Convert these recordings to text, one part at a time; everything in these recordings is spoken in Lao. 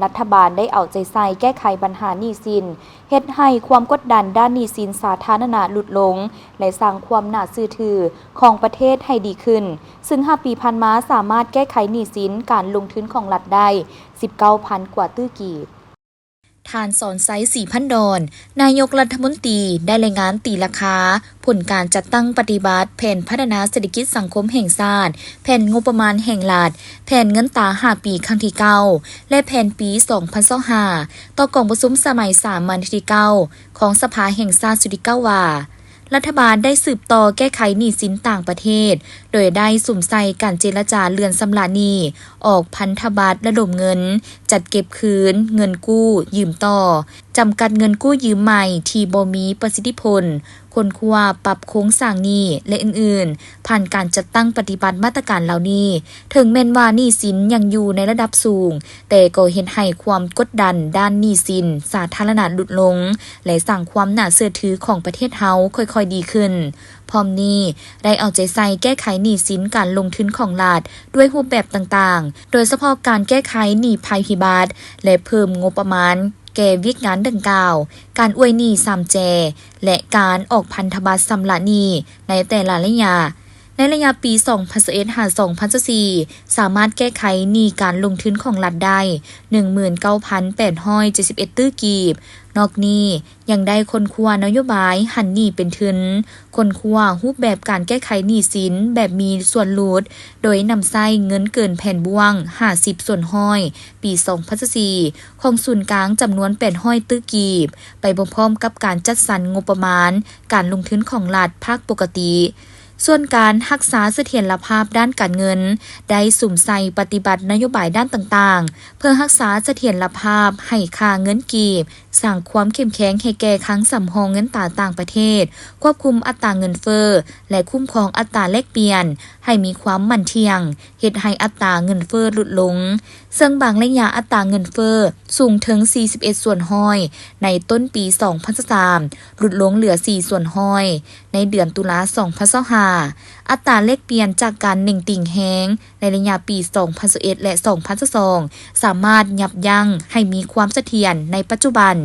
ລັດຖະບານໄດ້ເອົາໃຈໃສ່ແກ້ໄຂບັນຫາໜີ້ສິນ, ເຮັດໃຫ້ຄວາມກົດດັນດ້ານໜີ້ສິນສາທາລະນະຫຼຸດລົງ ແລະ ສ້າງຄວາມໜ້າເຊື່ອຖືຂອງປະເທດໃຫ້ດີຂຶ້ນ, ເຊິ່ງຫ້າປີຜ່ານມາສາມາດແກ້ໄຂໜີ້ສິນການລົງທຶນຂອງລັດໄດ້ສິບເກົ້າພັນກວ່າຕື້ກີບ. ທ່ານ ສອນໄຊ ສີພັນດອນ ນາຍົກລັດຖະມົນຕີ ໄດ້ລາຍງານຕີລາຄາຜົນການຈັດຕັ້ງປະຕິບັດແຜນພັດທະນາເສດຖະກິດສັງຄົມແຫ່ງຊາດ, ແຜນງົບປະມານແຫ່ງລັດ, ແຜນເງິນຕາຫ້າປີຄັ້ງທີເກົ້າ ແລະ ແຜນປີສອງພັນຊາວຫ້າ ຕໍ່ກອງປະຊຸມສະໄໝສາມັນທີເກົ້າຂອງສະພາແຫ່ງຊາດຊຸດທີເກົ້າວ່າ, ລັດຖະບານໄດ້ສືບຕໍ່ແກ້ໄຂໜີ້ສິນຕ່າງປະເທດ ໂດຍໄດ້ສຸມໃສ່ການເຈລະຈາເລື່ອນຊຳລະໜີ້, ອອກພັນທະບັດລະດົມເງິນ, ຈັດເກັບຄືນເງິນກູ້ຢືມຕໍ່, ຈຳກັດເງິນກູ້ຢືມໃໝ່ທີ່ບໍ່ມີປະສິດທິຜົນ, ຄົ້ນຄວ້າປັບໂຄງສ້າງໜີ້ ແລະ ອື່ນໆ. ຜ່ານການຈັດຕັ້ງປະຕິບັດມາດຕະການເຫຼົ່ານີ້, ເຖິງແມ່ນວ່າໜີ້ສິນຍັງຢູ່ໃນລະດັບສູງ, ແຕ່ກໍເຮັດໃຫ້ຄວາມກົດດັນດ້ານໜີ້ສິນສາທາລະນະຫຼຸດລົງ ແລະ ສ້າງຄວາມໜ້າເຊື່ອຖືຂອງປະເທດເຮົາຄ່ອຍໆດີຂຶ້ນ. ພ້ອມນີ້, ໄດ້ເອົາໃຈໃສ່ແກ້ໄຂໜີ້ສິນການລົງທຶນຂອງລັດດ້ວຍຮູບແບບຕ່າງໆ, ໂດຍສະເພາະການແກ້ໄຂໜີ້ໄພພິບັດ ແລະ ເພີ່ມງົບປະມານແກ່ວຽກງານດັ່ງກ່າວ, ການອວຍໜີ້ສາມແຈ ແລະ ການອອກພັນທະບັດຊຳລະໜີ້ໃນແຕ່ລະໄລຍະ. ໃນໄລຍະປີສອງພັນຊາວເອັດ ຫາ ສອງພັນຊາວສີ່ ສາມາດແກ້ໄຂໜີ້ການລົງທຶນຂອງລັດໄດ້ໜຶ່ງໝື່ນເກົ້າພັນແປດຮ້ອຍເຈັດສິບເອັດຕື້ກີບ. ນອກນີ້ຍັງໄດ້ຄົ້ນຄວ້ານະໂຍບາຍຫັນໜີ້ເປັນທຶນ, ຄົ້ນຄວ້າຮູບແບບການແກ້ໄຂໜີ້ສິນແບບມີສ່ວນຫຼຸດ, ໂດຍນຳໃຊ້ເງິນເກີນແຜນບ້ວງຫ້າສິບສ່ວນຮ້ອຍປີສອງພັນຊາວສີ່ ຂອງສູນກາງຈຳນວນແປດຮ້ອຍຕື້ກີບ, ໄປພ້ອມໆກັບການຈັດສັນງົບປະມານການລົງທຶນຂອງລັດພາກປົກກະຕິ. ສ່ວນການຮັກສາສະຖຽນລະພາບດ້ານການເງິນ ໄດ້ສຸມໃສ່ປະຕິບັດນະໂຍບາຍດ້ານຕ່າງໆ ເພື່ອຮັກສາສະຖຽນລະພາບໃຫ້ຄ່າເງິນກີບ, ສ້າງຄວາມເຂັ້ມແຂງໃຫ້ແກ່ຄັງສຳຮອງເງິນຕາຕ່າງປະເທດ, ຄວບຄຸມອັດຕາເງິນເຟີ້ ແລະ ຄຸ້ມຄອງອັດຕາແລກປ່ຽນໃຫ້ມີຄວາມໝັ້ນທ່ຽງ, ເຮັດໃຫ້ອັດຕາເງິນເຟີ້ຫຼຸດລົງ, ເຊິ່ງບາງໄລຍະອັດຕາເງິນເຟີ້ສູງເຖິງສີ່ສິບເອັດສ່ວນຮ້ອຍໃນຕົ້ນປີສອງພັນຊາວສາມ ຫຼຸດລົງເຫຼືອສີ່ສ່ວນຮ້ອຍໃນເດືອນຕຸລາສອງພັນຊາວຫ້າ. ອັດຕາແລກປ່ຽນຈາກການເໜັງຕີງແຮງໃນໄລຍະປີສອງພັນຊາວເອັດ ແລະ ສອງພັນຊາວສອງ ສາມາດຍັບຢັ້ງໃຫ້ມີຄວາມສະຖຽນໃນປັດຈຸບັນ.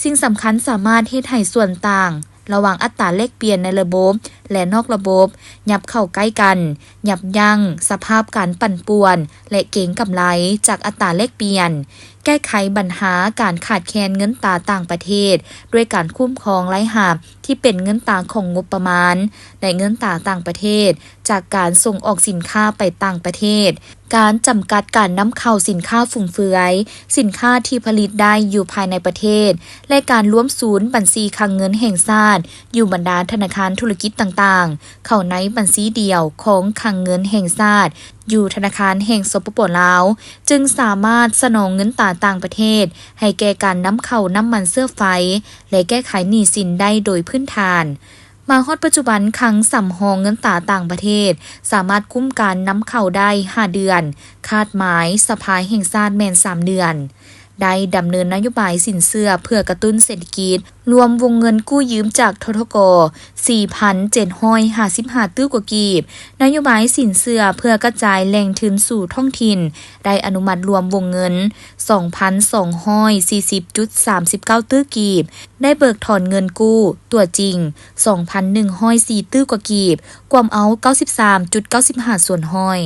ສິ່ງສຳຄັນສາມາດເຮັດໃຫ້ສ່ວນຕ່າງ ລະຫວ່າງອັດຕາແລກປ່ຽນໃນລະບົບ ແລະ ນອກລະບົບ ຫຍັບເຂົ້າໃກ້ກັນ, ຫຍັບຢັ້ງສະພາບການປັ່ນປ່ວນ ແລະ ເກັງກຳໄລຈາກອັດຕາແລກປ່ຽນ, ແກ້ໄຂບັນຫາການຂາດແຄນເງິນຕາຕ່າງປະເທດ ດ້ວຍການຄຸ້ມຄອງລາຍຮັບທີ່ເປັນເງິນຕາຂອງງົບປະມານ ແລະ ເງິນຕາຕ່າງປະເທດ ຈາກການສົ່ງອອກສິນຄ້າໄປຕ່າງປະເທດ, ການຈຳກັດການນຳເຂົ້າສິນຄ້າຟຸມເຟືອຍ, ສິນຄ້າທີ່ຜະລິດໄດ້ຢູ່ພາຍໃນປະເທດ ແລະ ການລວມສູນບັນຊີຄັງເງິນແຫ່ງຊາດຢູ່ບັນດາທະນາຄານທຸລະກິດຕ່າງໆ ເຂົ້າໃນບັນຊີດຽວຂອງຄັງເງິນແຫ່ງຊາດຢູ່ທະນາຄານແຫ່ງ ສປປ ລາວ, ຈຶ່ງສາມາດສະໜອງເງິນຕາຕ່າງປະເທດໃຫ້ແກ່ການນຳເຂົ້ານ້ຳມັນເຊື້ອໄຟ ແລະ ແກ້ໄຂໜີ້ສິນໄດ້ໂດຍພື້ນຖານ. ມາຮອດປັດຈຸບັນ, ຄັງສຳຮອງເງິນຕາຕ່າງປະເທດສາມາດກຸ້ມການນຳເຂົ້າໄດ້ຫ້າເດືອນ, ຄາດໝາຍສະພາແຫ່ງຊາດແມ່ນສາມເດືອນ, ໄດ້ດຳເນີນນະໂຍບາຍສິນເຊື່ອເພື່ອກະຕຸ້ນເສດຖະກິດ, ລວມວົງເງິນກູ້ຢືມຈາກ ທທກ ສີ່ພັນເຈັດຮ້ອຍຫ້າສິບຫ້າຕື້ກວ່າກີບ, ນະໂຍບາຍສິນເຊື່ອເພື່ອກະຈາຍແຫຼ່ງທຶນສູ່ທ້ອງຖິ່ນ ໄດ້ອະນຸມັດລວມວົງເງິນສອງພັນສອງຮ້ອຍສີ່ສິບຈຸດສາມສິບເກົ້າຕື້ກີບ, ໄດ້ເບີກຖອນເງິນກູ້ຕົວຈິງສອງພັນໜຶ່ງຮ້ອຍສີ່ຕື້ກວ່າກີບ, ກວມເອົາເກົ້າສິບສາມຈຸດເກົ້າສິບຫ້າສ່ວນຮ້ອຍ.